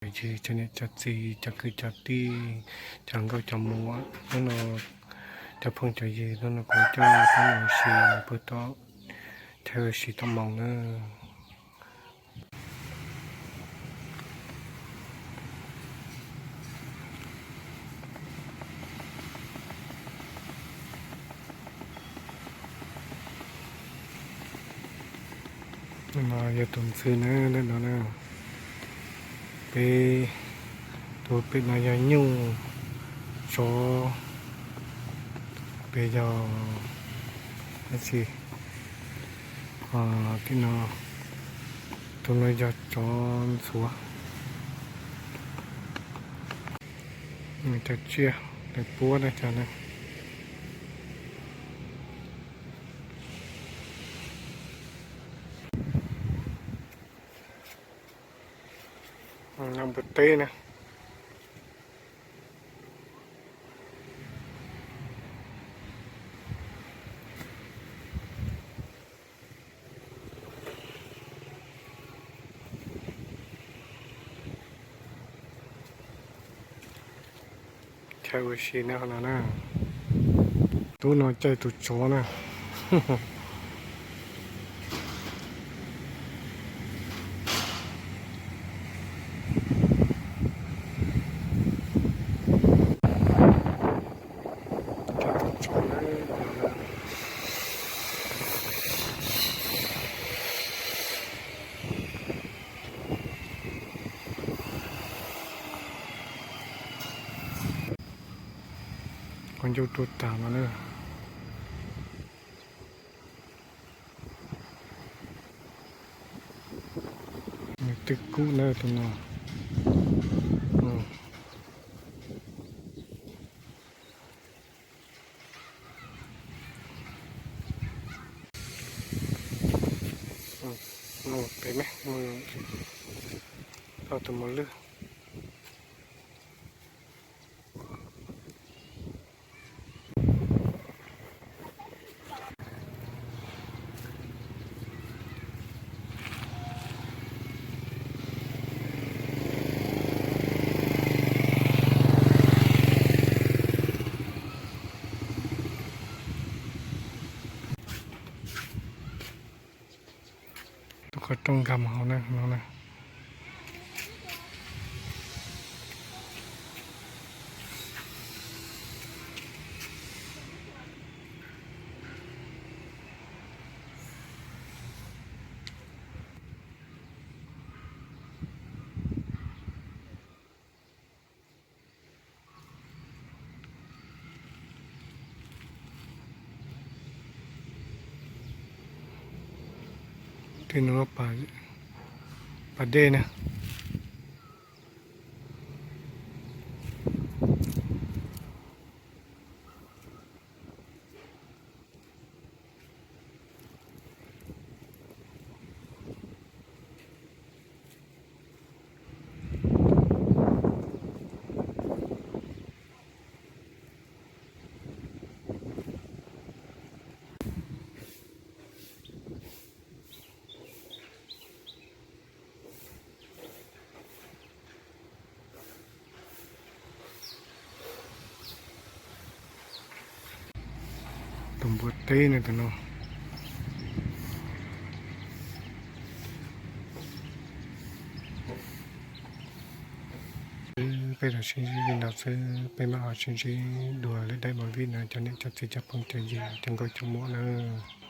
Cov niam cov txiv, cov kwv cov tij, cov nkauj cov muam, hnub no cov phooj cov ywg, hnub no kuv coj peb mus ua si pem tom chaw ua si tom Moos na. No yog tus ntxhw na, no na. Peb, tus pem no yog nyuj, tsov, pem yog dab tsi, tim no, tus no yog tsov ntxhuav. Cov tsiaj, daim puab na cov na. Npua teb na. Chaw ua si na, qhov no na. Tub no caij tus tsov na. Qhov ncauj rua tag no na. Nws twb kub na tus no. Pem me, tau tus mos lwj. Tus qhov rooj nkag mus hauv na no na. Tej no pas dej na. Tus npua teb no tus no. Peb los sib ntsib li no xwb, peb mam ho sib ntsib dua lwm daim movie no cov niam cov txiv cov phooj cov ywg cov nkauj cov muam nawb.